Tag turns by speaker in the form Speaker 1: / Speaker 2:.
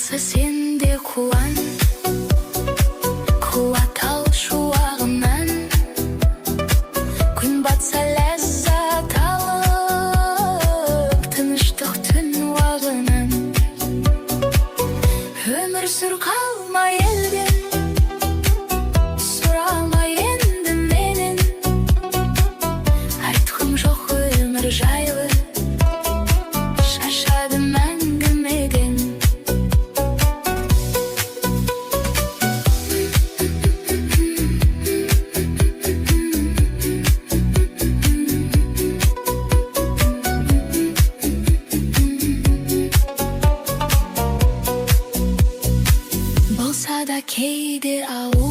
Speaker 1: Батса, сен де қуан, қуат ал шуағынан. Күн батса, ләззат алып тыныштық түн уағынан. Өмір сүр, қалма елден, сұрама енді менен. Айтқым жоқ өмір жайлы, шаршадым әңгімеден. Болса да кейде ауыр.